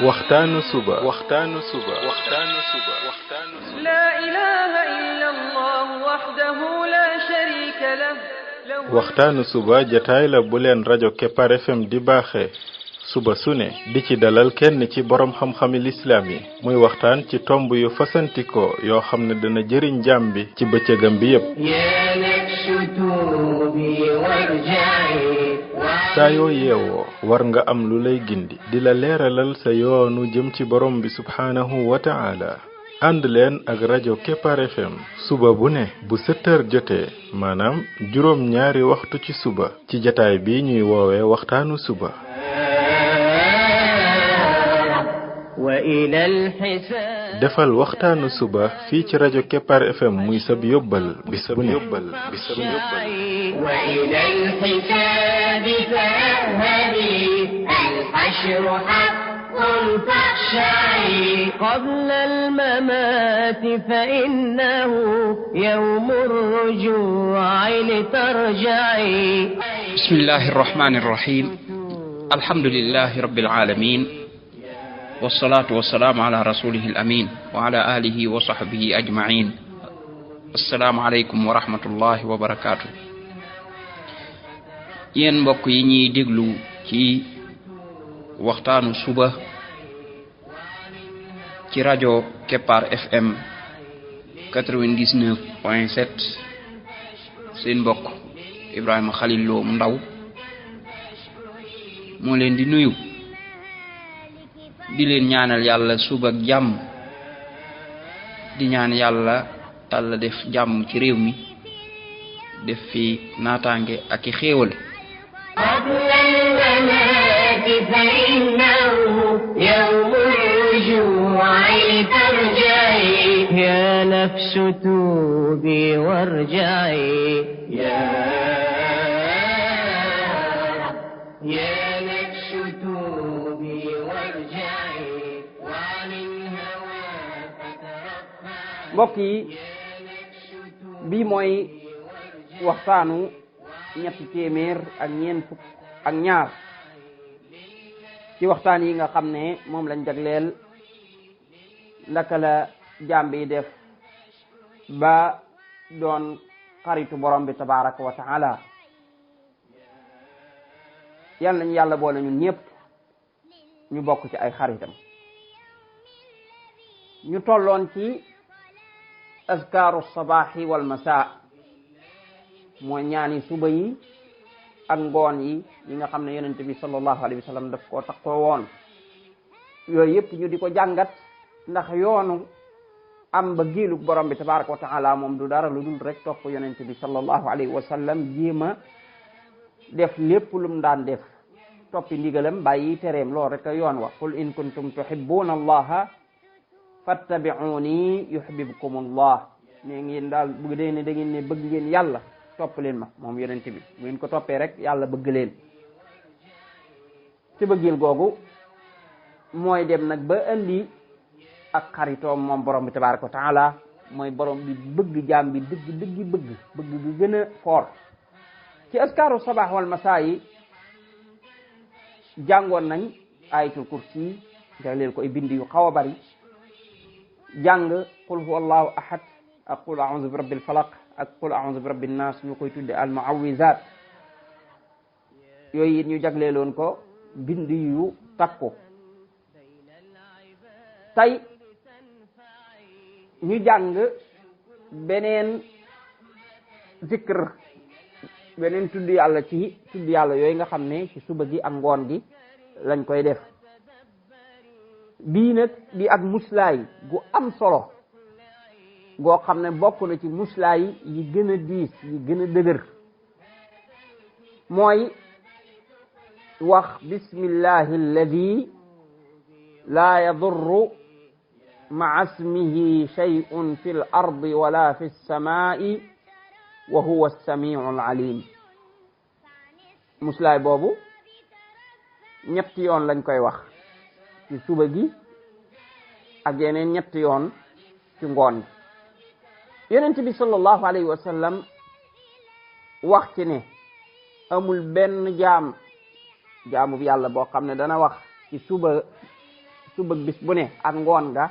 waxtaanu suba لا إله إلا الله وحده لا شريك له waxtaanu suba jataay la bu leen rajo Kepar FM di baaxee suba su ne di ci dalal kenn ci borom xam-xami lislaam yi muy waxtaan ci tomb yu fasantikoo yoo xam ne dana jëriñ jaam bi ci bëccëgam bi yépp saa yoo yeewoo war nga am lu lay gindi di la leeralal sa yoonu jëm ci borom bi subhaanahu wa ta'ala ànd leen ak rajo Kepar FM suba bu ne bu 7h jotee maanaam juróom ñaari waxtu ci suba ci jataay bi ñuy woowee waxtaanu suba defal waxtaanu suba fii ci rajo Kepar FM muy sab yóbbal bis bu ne قبل الممات فإنه يوم الرجوع لترجعي بسم الله الرحمن الرحيم الحمد لله رب العالمين والصلاة والسلام على رسوله الأمين وعلى آله وصحبه أجمعين السلام عليكم ورحمة الله وبركاته yéen mbokk yi ñuy déglu ci waxtaanu suba ci rajo Kepar FM 99.7 seen mbokk Ibrahima Khalil Lo mu ndaw moo leen di nuyu di leen ñaanal yàlla suba ak jàmm di ñaan yàlla Yàlla def jàmm ci réew mi def fi naataange ak i xéewal فإنه يوم الرجوع لترجعي يا نفس توبي وارجعي يا نفس توبي وارجعي وعن الهوى فترفعي mbokk yi bii mooy waxtaanu ñetti téeméer ak ñeent fukk ak ñaar ci waxtaan yi nga xam ne moom lañ jagleel naka la jaam bi def ba doon xaritu borom bi tabaraka wa taala yal nañu yàlla boole ñun ñëpp ñu bokk ci ay xaritam ñu tolloon ci azkaaru sabaaxi wal masaa mooy ñaani suba yi ak ngoon yi nga xam ne yonent bi sallallahu alayhi wa sallam daf koo takkoo woon yooyu yëpp ñu di ko jàngat ndax yoonu am ba giilug borom bi tabaraka wa taala moom du dara lu dul rek topp yonent bi sallallahu alayhi wa sallam jéema def lépp lum daan def toppi ndigalam bàyyi tereem lool rek yoon wa qul in kuntum tuhibbuna allaha fattabi'uni yuhibbukum allah ne ngeen daal bëgg dee ne da ngeen ne bëgg ngeen yàlla topp leen ma moom yonent bi bu ngeen ko toppee rek yàlla bëgg leen ci bëggeel googu mooy dem nag ba indi ak xaritoom moom borom bi tabaraka wa taala mooy borom bi bëgg jaam bi dëgg bëgg gi gën a fort ci askaaru sabaax wal masaa yi jàngoon nañ ayatul kursi jagleel ko ay bind yu xaw a bari jàng qul huwa allahu ahad ak qul a'udhu bi rabbil falaq ak qul a'udhu bi rabbin nas ñu koy tudde al mu'awwizat yooyu it ñu jagleeloon ko bind yu takku tey ñu jàng beneen zikr beneen tudd yàlla ci tudd yàlla yooyu nga xam ne ci suba gi ak ngoon gi lañ koy def bii nag di ak muslaay gu am solo goo xam ne bokk na ci muslaay yi gën a diis yi gën a dëgër mooy wax bismillahi alladi laa yadurru ma'a ismihi shay'un fi l ardi wala fi lsamai wa huwa as-sami'u al-alim muslaay boobu ñetti yoon lañ koy wax ci suba gi ak yeneen ñetti yoon ci ngoon yonent bi sallallahu alayhi wa sallam wax ci ne amul benn jaamu bi yàlla boo xam ne dana wax ci suba suba bis bu ne ak ngoon nga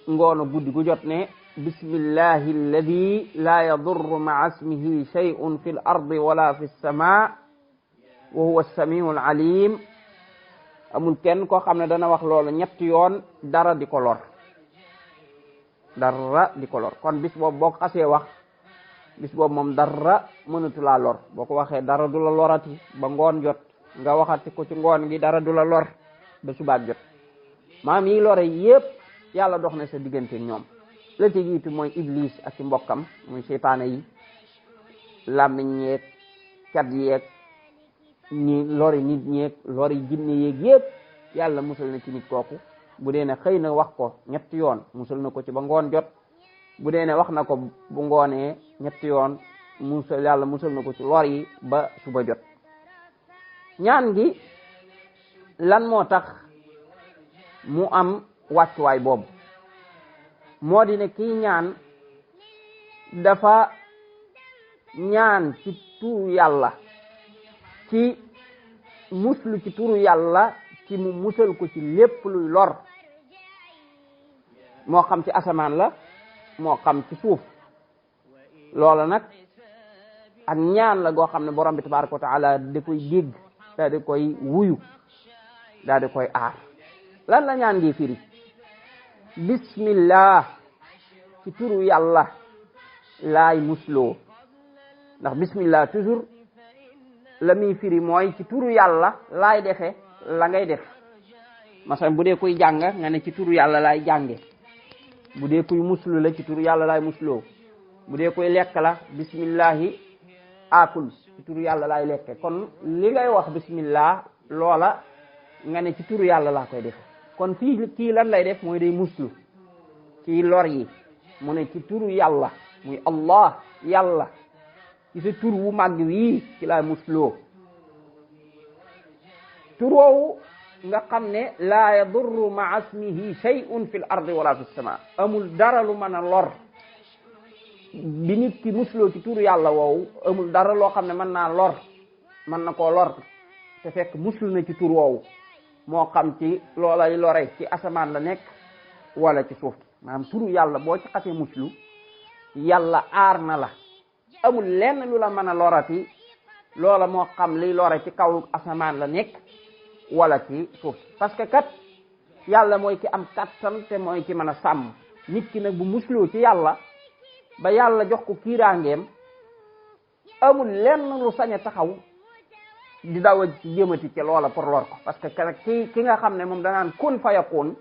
ngoonu guddi gu jot ne bismillahi alladi la yadurru ma'a ismihi shay'un fil ardi wala fis samaa wa huwa as-sami'ul alim. amul kenn koo xam ne dana wax loolu ñetti yoon dara di ko lor kon bis boobu boo ko xasee wax bis boobu moom dara mënatu laa lor boo ko waxee dara du la lorati ba ngoon jot nga waxati ko ci ngoon gi dara du la lor ba subaat jot maam yi lore yépp yàlla dox na sa diggante ñoom. la ci jiitu mooy iblis ak ci mbokkam muy seytaane yi làmmiñ yeeg cat yeeg ñi lori nit ñeeg lori jinne yeeg yépp yàlla musal na ci nit kooku bu dee ne xëy na wax ko ñetti yoon musal na ko ci ba ngoon jot bu dee ne wax na ko bu ngoonee ñetti yoon yàlla musal na ko ci lor yi ba suba jot. ñaan gi lan moo tax mu am wàccuwaay boobu moo di ne kii ñaan dafa ñaan ci turu yàlla ci muslu ci turu yàlla ci mu musal ko ci lépp luy lor moo xam ci asamaan la moo xam ci suuf. loola nag ak ñaan la goo xam ne borom bi tabaraka wa taala da koy dégg daal di koy wuyu daal di koy aar. lan la ñaan gi firi bismillah ci turu yàlla laay musloo ndax bismillah toujours la muy firi mooy ci turu yàlla laay defe la ngay def. masalan bu dee kuy jàng nga ne ci turu yàlla laay jànge bu dee kuy muslu la ci turu yàlla laay musloo bu dee kuy lekk la bismillahi akul ci turu yàlla laay lekke kon li ngay wax bismillah loola nga ne ci turu yàlla laa koy def. kon fii kii lan lay def mooy day muslu ci lor yi mu ne ci turu yàlla muy allah yàlla ci sa tur wu màgg wii ci laa musloo. tur woowu nga xam ne laa yadurru ma'a ismihi shay'un fil ardi wala fis samaa amul dara lu mën a lor bi nit ki musloo ci turu yàlla woowu amul dara loo xam ne mën naa lor mën na koo lor te fekk muslu na ci tur woowu moo xam ci loolay lore ci asamaan la nekk wala ci suuf maanaam turu yàlla boo ci xasee muslu yàlla aar na la amul lenn lu la mën a lorati loola moo xam liy lore ci kaw asamaan la nekk wala ci suuf parce que kat yàlla mooy ki am kattan te mooy ki mën a sàmm nit ki nag bu musloo ci yàlla ba yàlla jox ko kiiraangeem amul lenn lu sañ a taxaw di daw ci jëmati ci loola pour lor ko parce que ki nga xam ne moom danaan kun fayakun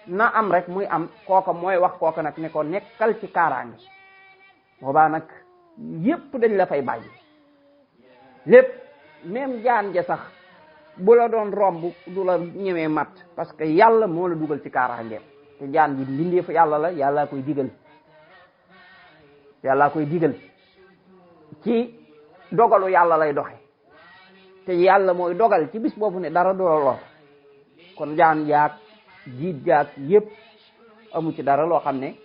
na am rek muy am kooka mooy wax kooka nag ne ko nekkal ci kaaraange boobaa nag yépp dañ la fay bàyyi lépp même jaan ja sax bu la doon romb du la ñëwee mat parce que yàlla moo la dugal ci kaaraangeem te jaan ji mbindeef yàlla la yàllaa koy digal ci dogalu yàlla lay doxe te yàlla mooy dogal ci bis boobu ne dara du la lor kon jaan jaag jiit jaag yépp amu ci dara loo xam ne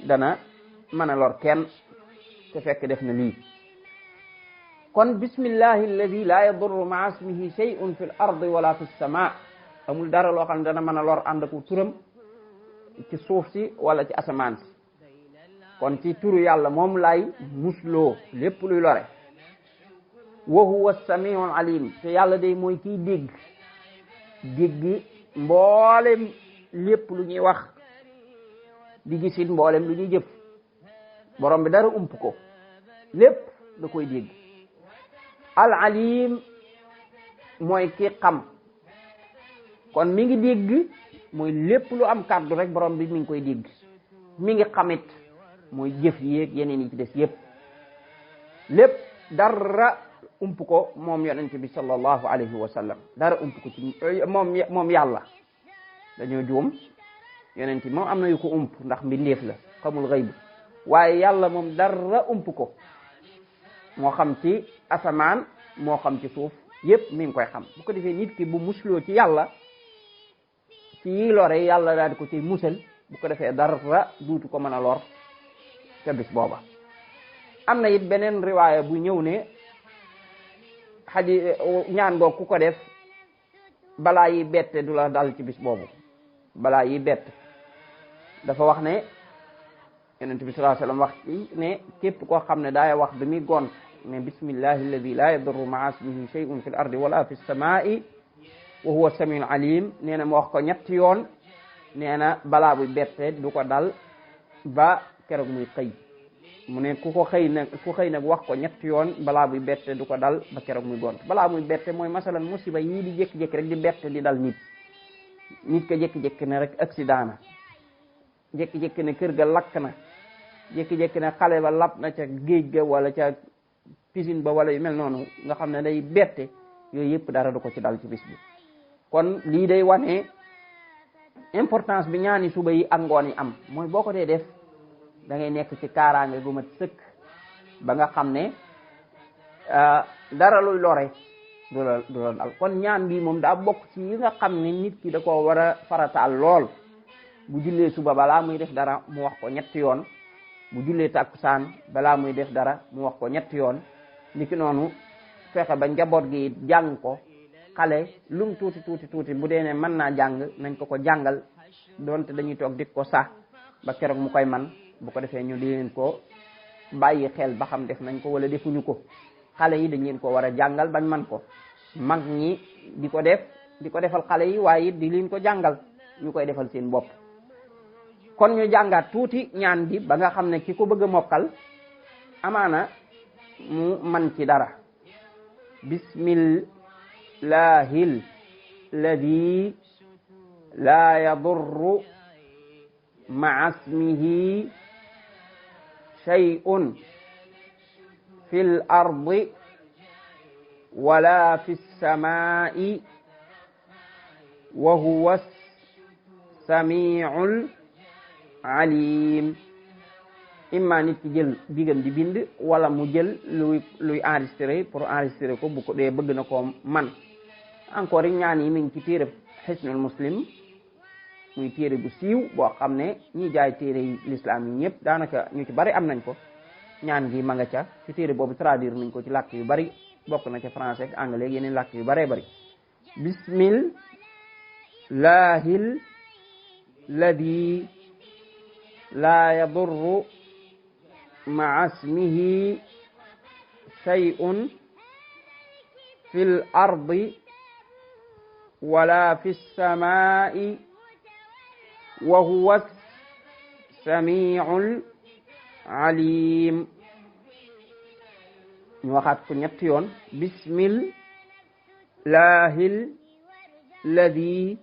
dana mën a lor kenn te fekk def na lii. kon bismillahi alladi la yadurru ma'a ismihi shay'un fil ardi wala fis samaa amul dara loo xam ne dana mën a lor ànd ak turam ci suuf si wala ci asamaan si kon ci turu yàlla moom lay musloo lépp luy lore. wa huwa as-sami'ul alim te yàlla day mooy kiy dégg mboolem lépp lu ñuy wax di gisit mboolem lu ñuy jëf borom bi dara ump ko lépp da koy dégg. al alim mooy ki xam kon mi ngi dégg mooy lépp lu am kàddu rek borom bi mi ngi koy dégg mi ngi xamit mooy jëf yéeg yeneen yi ci des yépp lépp dara ump ko moom yonent bi sallallahu alayhi wa sallam dara ump ko ci moom yàlla dañoo juum yonent bi moom am na yu ko ump ndax mbindeef la xamul xëyb waaye yàlla moom dara ump ko moo xam ci asamaan moo xam ci suuf yépp mi ngi koy xam bu ko defee nit ki bu musloo ci yàlla ci yi lore yàlla daal di ko ciy musal bu ko defee dara duutu ko mën a lor ca bis booba. am na it beneen riwaaya bu ñëw ne ñaan goog ku ko def balaa yi bette du la dal ci bis boobu balaa yi bett dafa wax ne yonent bi sallallahu alayhi wasallam wax ci ne képp koo xam ne daay wax bi muy gont ne bismillahi alladi la yadurru ma'a ismihi shay'un fil ardi wala fis samaa'i wa huwa samiul alim nee na mu wax ko ñetti yoon nee na balaa buy bette du ko dal ba keroog muy xëy mu ne ku xëy nag wax ko ñetti yoon balaa buy bette du ko dal ba keroog muy gont balaa muy bette mooy masalan musiba yii di jékki-jékki rek di bette di dal nit ka jékki-jékki ne rek accident na jékki-jékki ne kër ga lakk na jékki-jékki ne xale ba lap na ca géej ga wala ca piscine ba wala yu mel noonu nga xam ne day bette yooyu yëpp dara du ko ci dal ci bis bi kon lii day wane importance bi ñaani suba yi ak ngoon yi am mooy boo ko dee def da ngay nekk ci kaaraange gu mat sëkk ba nga xam ne dara luy lore du la dal kon ñaan bi moom daa bokk ci yi nga xam ne nit ki da koo war a farataal lool bu jullee suba balaa muy def dara mu wax ko ñetti yoon bu jullee takkusaan balaa muy def dara mu wax ko ñetti yoon niki noonu fexe ba njaboot gi jàng ko xale lum tuuti bu dee ne mën naa jàng nañ ko jàngal donte dañuy toog dik ko sax ba keroog mu koy man bu ko defee ñu di leen ko bàyyi xel ba xam def nañ ko wala defuñu ko xale yi dañ leen ko war a jàngal bañ man ko mag ñi di ko defal xale yi waaye it di leen ko jàngal ñu koy defal seen bopp kon ñu jàngaat tuuti ñaan gi ba nga xam ne ki ko bëgg a mokkal amaana mu man ci dara bismillahil ladhi la yadurru ma'a ismihi shay'un fil ardi wala fis samaa'i wa huwa samiul alim imma nit ki jël digam di bind wala mu jël luy enregistré pour enregistrer ko bu ko dee bëgg na ko man encore ñaan yi mi ngi ci téere Hisnul Muslim muy téere bu siiw boo xam ne ñi jaay téere yi l'islam yi ñëpp daanaka ñu ci bari am nañ ko ñaan gi ma nga ca ci téere boobu traduire nañ ko ci làkk yu bari bokk na ca français ak anglais ak yeneen làkk yu baree bari bismillahil ladhi la yadurru ma'a ismihi shay'un fil ardi wala fis samaa'i wa huwa samiul alim ñu waxaat ko ñetti yoon bismillahil ladhi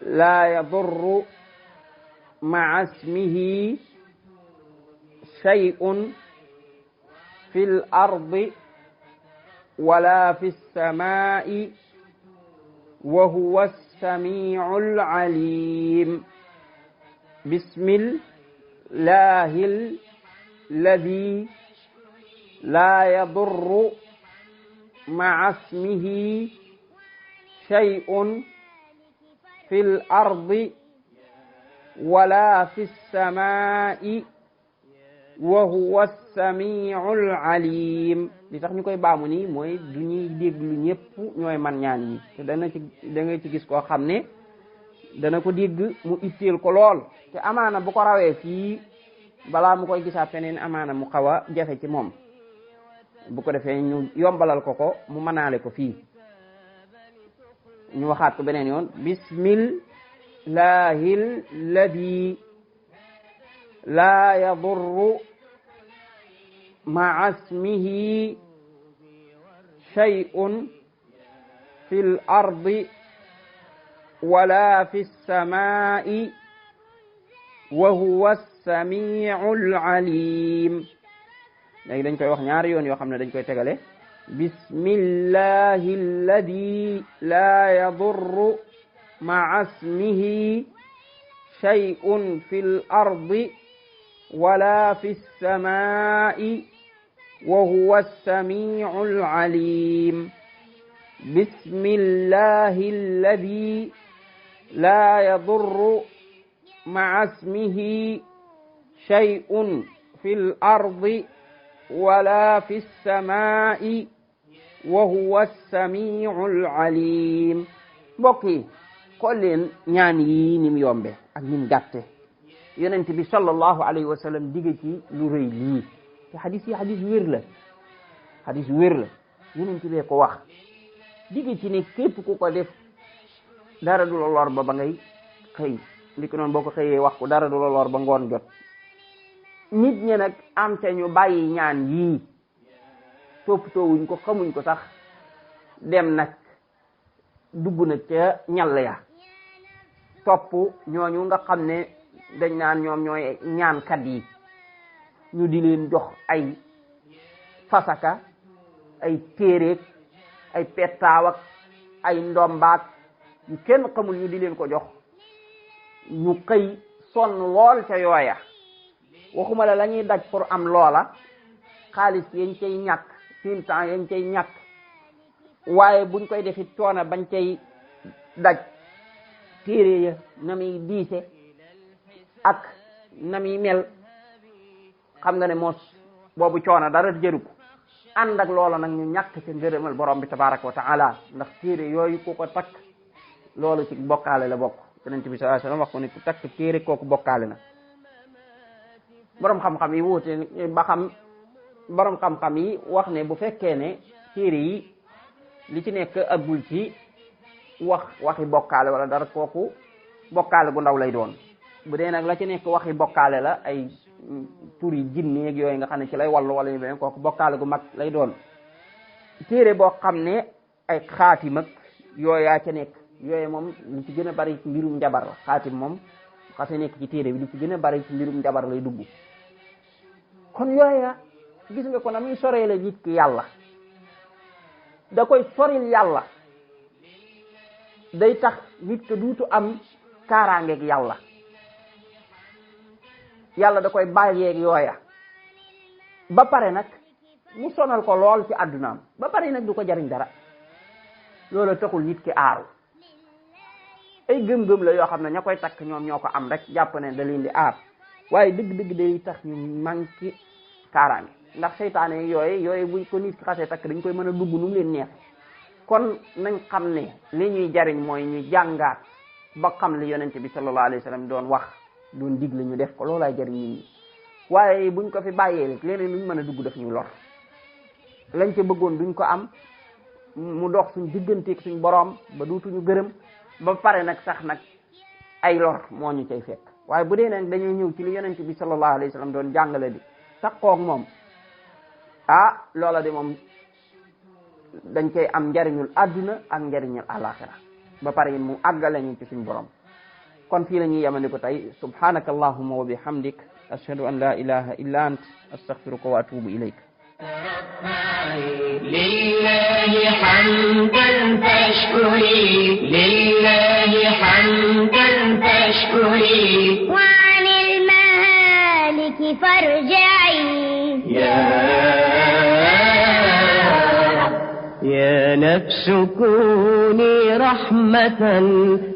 la yadurru ma'a ismihi shay'un fil ardi wala fis samaa'i wa huwa samiul alim bismillahil ladhi la yadurru ma'a ismihi shay'un fil ardi wala fis samaa'i wa huwa samiul alim li tax ñu koy baamu nii mooy du ñuy déglu ñëpp ñooy man ñaan yi te da nga ci gis koo xam ne dana ko dégg mu itteel ko lool te amaana bu ko rawee fii balaa mu koy gisaat feneen amaana mu xaw a jafe ci moom bu ko defee ñu yombalal ko mu mënaale ko fii ñu waxaat ko beneen yoon bismillahil ladhi la yadurru ma'a ismihi shay'un fil ardi wala fis samaa'i wa huwa samiul alim léegi dañ koy wax ñaari yoon yoo xam ne dañ koy tegale bismillahi alladi la yadurru ma'a ismihi shay'un fil ardi wala fis samaa'i wa huwa samiul alim bismillahi alladi la yadurru ma'a ismihi shay'un fil ardi wala fis samaa'i wa huwa samiul alim mbokk yi xool leen ñaan yi ni mu yombe ak ni mu gàtte yonent bi sallallahu alayhi wa sallam digge ci lu rëy lii te xadis yi xadis wér la yonent bee ko wax digge ci ne képp ku ko def dara du la lor ba ngay xëy li ko noonu boo ko xëyee wax ko dara du la lor ba ngoon jot nit ñi nag am ca ñu bàyyi ñaan yii toppatoowuñ ko xamuñ ko sax dem nag dugg na ca ñall ya topp ñooñu nga xam ne dañ naan ñoom ñooy ñaankat yi ñu di leen jox ay fasaka ay téereek ay pettaawak ay ndombaak yu kenn xamul ñu di leen ko jox ñu xëy sonn lool ca yooya waxuma la ñuy daj pour am loola xaalis yañ cay ñàkk seen temps yañ cay ñàkk waaye buñ koy defit coono bañ cay daj téere ya na muy diise ak na muy mel xam nga ne moos boobu coono dara jëru ko ànd ak loola nag ñu ñàkk ca ngërëmal borom bi tabaraka wa taala ndax téere yooyu ku ko takk loolu ci bokkaale la bokk yonent bi sallallahu alayhi wasallam wax ko ne ku takk téere kooku bokkaale na borom xam-xam yi wuute ba xam borom xam-xam yi wax ne bu fekkee ne téere yi li ci nekk agul ci waxi bokkaale wala dara kooku bokkaale gu ndaw lay doon bu dee nag la ci nekk waxi bokkaale la ay tur yi jinne ak yooyu nga xam ne ci lay wallu wala ñu beneen kooku bokkaale gu mag lay doon téere boo xam ne ay xaatim ak yooyaa ca nekk yooyu moom li ci gën a bari ci mbirum njabar la xaatim moom xase nekk ci téere bi li ci gën a bari ci mbirum njabar lay dugg kon yooya gis nga ko na muy soree la nit ki yàlla da koy soril yàlla day tax nit ko duutu am kaaraangeeg yàlla da koy bàyyeeg yooya ba pare nag mu sonal ko lool ci àddunaam ba pare nag du ko jariñ dara loolu taxul nit ki aaru ay gëm-gëm la yoo xam ne ña koy takk ñoom ñoo ko am rek jàpp ne da leen di aar waaye dëgg-dëgg day tax ñu manqué kaaraange ndax seytaane yooyu buñ ko nit ki xasee takk dañ koy mën a dugg nu mu leen neex kon nañ xam ne li ñuy jariñ mooy ñu jàngaat ba xam li yonent bi sallallahu alayhi wa sallam doon wax doon digle ñu def ko loolaay jariñ nit ñi waaye buñ ko fi bàyyee rek leneen luñ mën a dugg daf ñuy lor lañ ca bëggoon duñ ko am mu dox suñ digganteeg suñ boroom ba duutuñu gërëm ba pare nag sax nag ay lor moo ñu cay fekk waaye bu dee nag dañuy ñëw ci li yonent bi sallallahu alayhi wa sallam doon jàngale di takkoog moom loola de moom dañ cay am njariñul àdduna ak njariñul alaxira ba pare mu àggale ñu ci suñ borom kon fii la ñuy yemandi ko tey subhanaka allahumma wa bihamdik ashhadu an la ilaha illa ant astaghfiruka wa atubu ilayk لله حمدا فاشكري لله حمدا فاشكري وعن المهالك فارجعي يا نفس كوني رحمة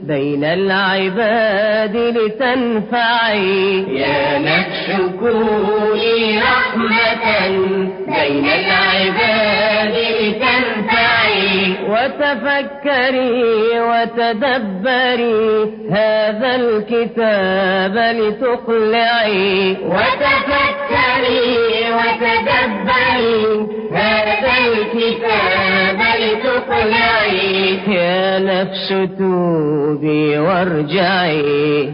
بين العباد لتنفعي يا نفس كوني رحمة بين العباد لتنفعي وتفكري وتدبري هذا الكتاب لتقلعي وتفكري وتدبري هذا الكتاب لتقلعي يا نفس توبي وارجعي